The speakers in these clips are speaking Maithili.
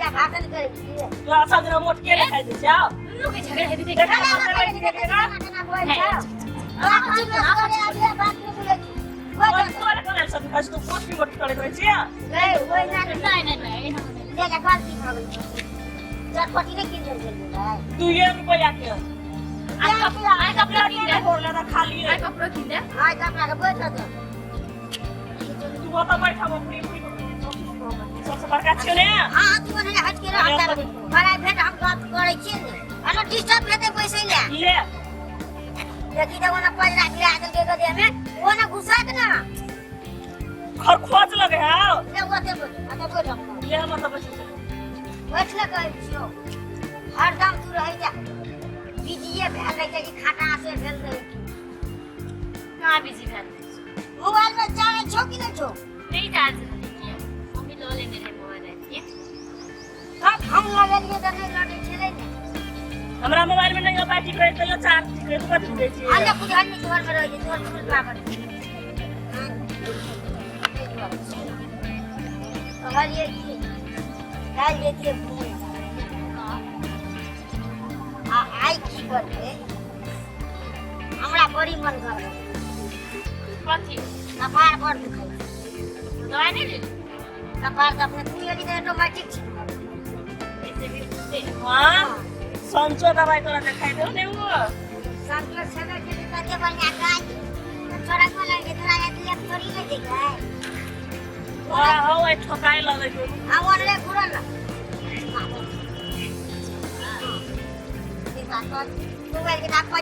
छियै भाषण करै छियै तोरा सब जना मोट के देखाइ दै छै दुनू के झगड़ा हेतै देखा देख ना, तोरा कोना सब खाइ तू कोट भी मोट करे रहै छियै नहीं नहीं नहीं एना नहि। दुइये रुपैया के आइ कपड़ा आइ कपड़ा कीन दे बोल ना खाली आइ कपड़ा कीन दे तू ओतऽ बैठब पूरी पूरी सबसे बड़का छियौ ने डिस्टर्ब हेतै बैसै लए ले देखी तऽ ओना पजरा गिरा देलकै गदे में ओना घुसा के ना खरखोच लगे है ले ओते बैठ ओते बैठ ले हम ओतऽ बैसै छियौ बैठ ले कहै छियौ हरदम तू रहै जा बिजिए भेल रहै छै कि खाटा से भेल रहै छै कहाँ बिजी भेल रहै छै? मोबाइल में चार्ज छौ कि नहि छौ नहि चार्ज रहै के मम्मी लऽ लेने रहै मोबाइल राति के तब हम लगेलियै तऽ नहि लगै छलै ने हमरा मोबाइल में नहीं बैटरी रहे तैयो चार्ज ठीक रहे तू कथी बुझै छियै अरे बुझल नहि तोहर में रहै छै तोहर फुल पावर छै। हाँ। कहलियै कि काल्हि जैतियै घूमै आ आइ की करबै हमरा बड़ी मन कर कथी कपार बड़ दुखाइ छै। दवाइ नहि लेली कपार तऽ अपने तू एली तऽ ऑटोमेटिक छै ऐसे भी होते हाँ संचो दवाई तोरा देखाइ देऊ ने वो संतोष छेबे केली कते बढ़िया गाय तोरा कोन लगे तोरा एतले थोड़ी नहि छै गाय तोरा हौ आइ ठोकाइ लगै छौ आ ओनरे घुरल ना मोबाइल के दाम पर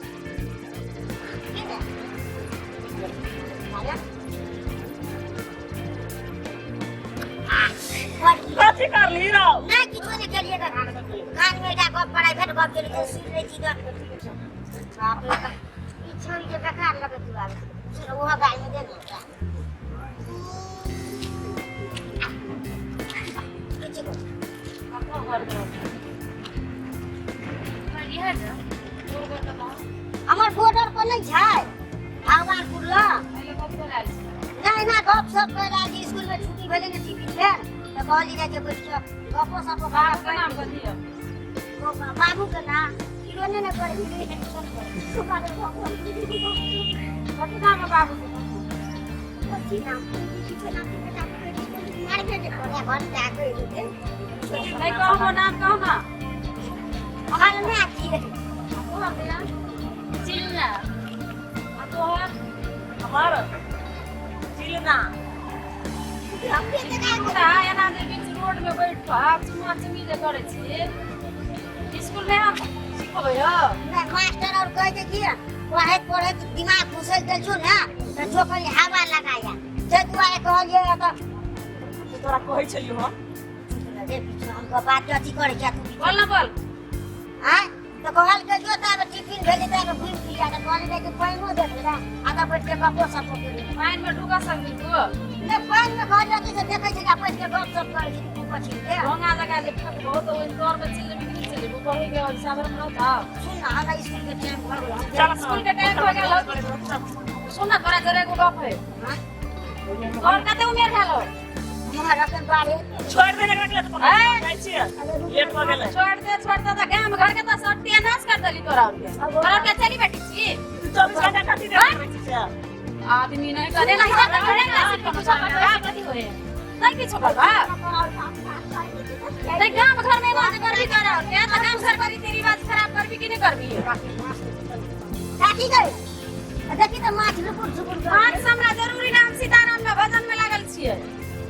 की ने अरे कथी करली रौ नहि किछो नहि केलियै तऽ कान में एकटा गप प्राइवेट गप केलियै तऽ सुनि लै छी तऽ बाप रे बाप ई छौरी के बेकार लगैत छै बाप सुन ओहो गाय में दे ने ओकरा। किछु कर। इएह ने हमर बॉर्डर पर नहि छै भगवानपुर लग नहि नहि गप सप कर आयल छी स्कूल में छुट्टी भेलै ने टिफिन भेल तऽ कहली जाइ छै बैठ कऽ गपो सप बाबू नाम कथी है बाबू के ना किरो ने करै कथी नाम है बाबू के कथी नाम किछो नाम के बेटा मार के जे कोने घर जा के देते नहीं कहो नाम कहो ना अहाँ ना की तोहर दया चिल्ला आ तोहर हमर चिलना हमरे तऽ ना तोरा एना जे बीच रोड में बैठ कऽ चुमा चुमी जे करै छी स्कूल में हम सिखबै हौ नहि मास्टर और कहै छै कि पढ़ैत पढ़ैत दिमाग घुसैक गेल छौ ने तऽ जो कनि हवा लगाया ताहि दुआरे कहलियै तऽ से तोरा कहै छलियौ हम रे पीछे हम बात अथी करै छियै तू बोल ना बोल आँय तऽ कहलकै जो ताबे टिफिन भेल जेतै ताबे घुमि फिर आ तऽ कहलियै कि पानिओ देतै ने आ तऽ बैठ के गपो सपो करी पानि में डूबा सकबी तू नहि पानिमे कहलियै कि से देखै छै कि बैठ के गप सप करै छै तू पछिन के ढोंगा जगह जे फेंकबो तऽ ओहि तर में चलि जेबी कि नहि चलि जेबी पढ़ै के साधन रहतौ सुन ने हमरा स्कूल के टाइम भऽ गेल हम चल स्कूल के टाइम भऽ गेल हौ। सुन ना तोरा जरे एगो गप है हाँ? तोहर कते उमेर भेल हौ हमर एखन बारहे छोड़ि दे एकरा के तऽ ऐ! जाइ छियै लेट भऽ गेलै छोड़ दे तऽ गाम घर के तऽ सत्यानाश कर देली तोरा और के तोरा और के चली बैठी छी तू 24 घंटा कथी देखै छी से आदमी नहीं करे नहीं तऽ घरे क्लास किछो करबा कथी होए नहीं किछो करबा नहीं गाम घर में ना जे करबी तोरा और के तऽ गाम घर के रीति रिवाज खराब करबी कि नहीं करबी काकी गई देखी तऽ माछ लुकुर झुकुर माछ से हमरा जरूरी ना हम सीताराम में भजन में लागल छियै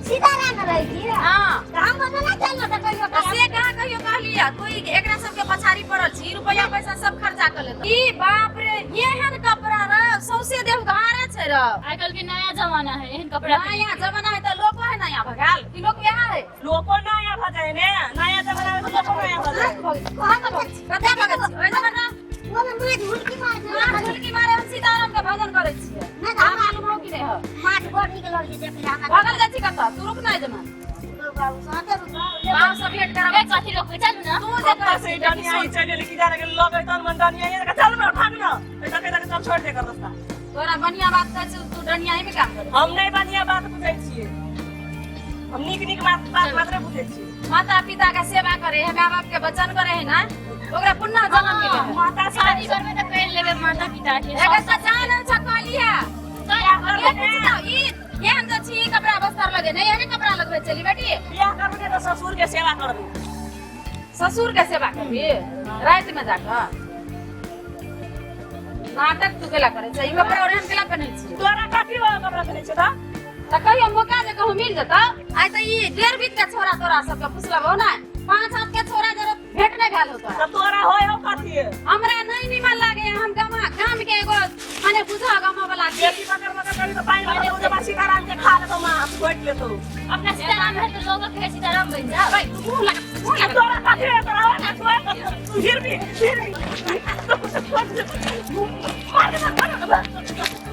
सीताराम में रहै छी हाँ तऽ हम बदला चलना तऽ कहियो तऽ से कहाँ कहियो कहलियै तू ई एकरा सबके पछाड़ी पड़ल छी रुपया पैसा सब खर्चा कर लेत ई बाप रे एहन कपड़ा र सौंसे देह उघारे छै र आइ काल्हि के नया जमाना है एहन कपड़ा नया जमाना है तऽ लोको है नया भगाल कि लोक वएह है लोको नया भऽ जाइ ने नया जमाना में तऽ लोको नया भऽ जाइ कहाँ तऽ भगै छी कते भगै छी ओहि जमाना ओमे माछ हुलकी मार माछ हुलकी मारे हम सीताराम के भजन करै छियै नहि तऽ अहाँ हमरा मालूम हौ कि नहि हौ माछ बड़ नीक लगै छै देखै हमरा भगल जाइ छी कतऽ तू रुक नहि जमा बाबू साथे बाप से भेंट करब ए कथी रोकबै चलू ना तू जे कतऽ से डनिया ही चलि गेलै कि जाने गेलै लगै तहन मन डनिया ही चल ना भाग ना ऐसा कहता चल छोड़ दे कर रास्ता तोरा बढ़िया बात कहै छी तू डनियाही में काम करै हम नहीं बढ़िया बात बुझै छियै हम नीक नीक बात बात मात्रे बुझै छियै माता पिता के सेवा करे है, माँ बाप के वचन करे है ना, ओकरा पुनः जन्म मिले है। माता शादी करबे तऽ कर लेबे माता पिता के। एकर तऽ जान छ कहली है। बियाह ये पूछता ई एहन जे छी कपड़ा बस्तर लगे नहीं, एहने कपड़ा लगबे चली बेटी। बियाह करबे तऽ ससुर के सेवा करबे। ससुर के सेवा करबी राति में जाकर? नाटक तू केला करे छै? ई कपड़ा ओढ़न केला पहनै छी? तोरा कथी वाला कपड़ा पहनै छै तऽ? तऽ कहियो मौका जे कहूँ मिल जेतौ। आइ तऽ ई डेढ़ बीत के छोरा तोरा सबके फुसलबौ ने, 5 हाथ के छोरा जरा भेट नहि भेल हो तोरा। तऽ तोरा होय हो कथी? हमरा नहि निमन लागे। हम गामा गाम के एगो मने बुझा गामा वाला छी। बेटी बकर बकर करी तऽ पानि भरल जे सीताराम के खा लेतौ, माछ घोटि लेतौ। अपना सीताराम है तो लोगों के सीताराम बन जा। भाई, तू मुँह लगा, मुँह लगा। तोरा कथी है? तोरा होय ना? तू हिरबी हिरबी मार दे, मार दे।